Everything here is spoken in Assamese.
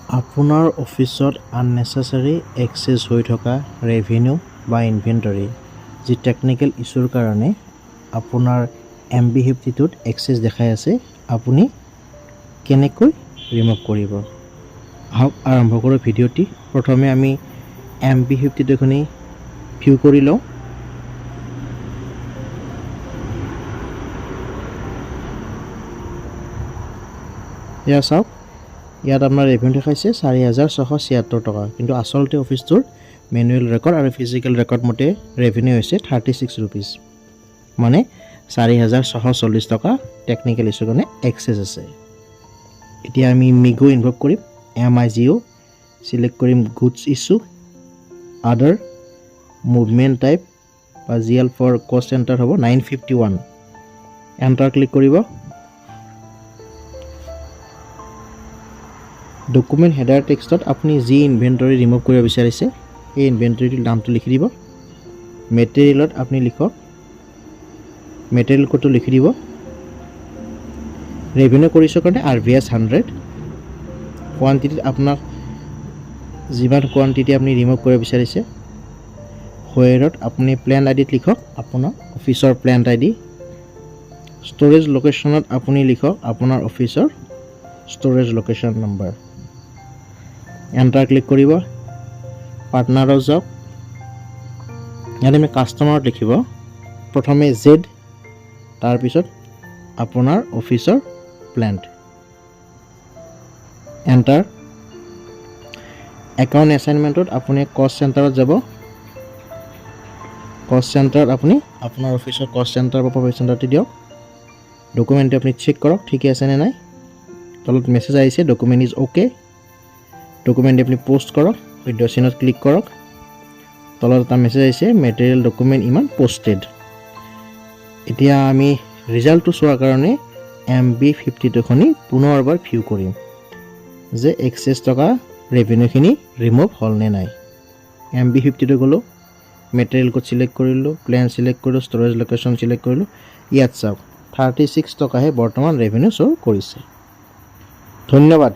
আপোনাৰ অফিচত আননেচেচাৰী এক্সেছ হৈ থকা ৰেভিনিউ বা ইনভেণ্টৰী, যি টেকনিকেল ইছ্যুৰ কাৰণে আপোনাৰ এম বি 52ত এক্সেছ দেখাই আছে, আপুনি কেনেকৈ ৰিমুভ কৰিব? আহক, আৰম্ভ কৰোঁ ভিডিঅ'টি। প্ৰথমে আমি এম বি 52খনি ভিউ কৰি লওঁ। এয়া চাওক, ইয়াত আপোনাৰ ৰেভিনিউ দেখাইছে 4676 টকা। কিন্তু আচলতে অফিচটোৰ মেনুৱেল ৰেকৰ্ড আৰু ফিজিকেল ৰেকৰ্ড মতে ৰেভিনিউ হৈছে 36 ৰুপিজ, মানে 4640 টকা টেকনিকেল ইছ্যুৰ কাৰণে এক্সেছ আছে। এতিয়া আমি মিগো ইনভ'ক কৰিম। M I G O select কৰিম, goods issue, other, movement type বা জি এল ফৰ কষ্ট চেণ্টাৰ হ'ব 951। এণ্টাৰ ক্লিক কৰিব। ডকুমেণ্ট হেডাৰ টেক্সটত আপুনি যি ইনভেণ্টৰী ৰিমুভ কৰিব বিচাৰিছে, সেই ইনভেণ্টৰীটোৰ নামটো লিখি দিব। মেটেৰিয়েলত আপুনি লিখক, মেটেৰিয়েল কোডটো লিখি দিব। ৰেভিনিউ কৰিছোঁ কাৰণে আৰ ভি এছ 100। কোৱান্টিটিত আপোনাক যিমান কোৱান্টিটি আপুনি ৰিমুভ কৰিব বিচাৰিছে। হোৱেৰত আপুনি প্লেণ্ট আই ডিত লিখক আপোনাৰ অফিচৰ প্লেণ্ট আই ডি। ষ্ট'ৰেজ লোকেশ্যনত আপুনি লিখক আপোনাৰ অফিচৰ storage location number. Enter click কৰিব। পাৰ্টনাৰত যাওক। ইয়াত আমি কাষ্টমাৰত লিখিব প্ৰথমে জেড, তাৰপিছত আপোনাৰ অফিচৰ প্লেণ্ট। এণ্টাৰ। একাউণ্ট এছাইনমেণ্টত আপুনি কষ্ট চেণ্টাৰত যাব। কষ্ট চেণ্টাৰত আপুনি আপোনাৰ অফিচৰ কষ্ট চেণ্টাৰ বা প্ৰফিট চেণ্টাৰটো দিয়ক। ডকুমেণ্টটো আপুনি চেক কৰক, ঠিকে আছেনে নাই। তলত মেছেজ আহিছে, "Document is ok." Document আপুনি প'ষ্ট কৰক, শুদ্ধ চিনত ক্লিক কৰক। তলত এটা মেছেজ আহিছে, মেটেৰিয়েল ডকুমেণ্ট ইমান পষ্টেড। এতিয়া আমি ৰিজাল্টটো চোৱাৰ কাৰণে এম বি 52খনি পুনৰ এবাৰ ভিউ কৰিম যে এক্সেছ থকা ৰেভিনিউখিনি ৰিমুভ হ'ল নে নাই। এম বি 52 গ'লোঁ, মেটেৰিয়েল কোড চিলেক্ট কৰিলোঁ, প্লেণ্ট চিলেক্ট কৰিলোঁ, ষ্ট'ৰেজ লোকেশ্যন চিলেক্ট কৰিলোঁ। ইয়াত চাওক, 36 টকাহে বৰ্তমান ৰেভিনিউ শ্ব' কৰিছে। ধন্যবাদ।